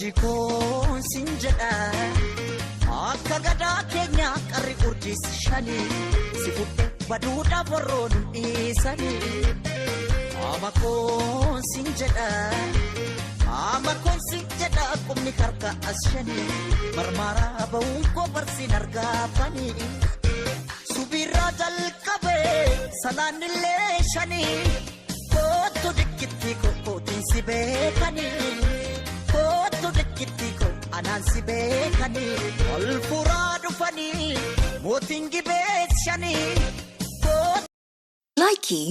Urjii koon sin jedha akka gadaa keenya qarri urjiis shanii si fudhe baduudhaaf warroon hin dhiisanii. Qaama koon sin jedha qaama koon sin jedha qubni harka as shanii marmaaraa ba'uun koo barsiin argaafanii. Subirraa jalqabee salaanillee shanii kootu dikkitti kootiin si beekanii kootu dikkitti koo anaan si beekanii ol furaa dhufanii mootiin gibees shanii. Likey.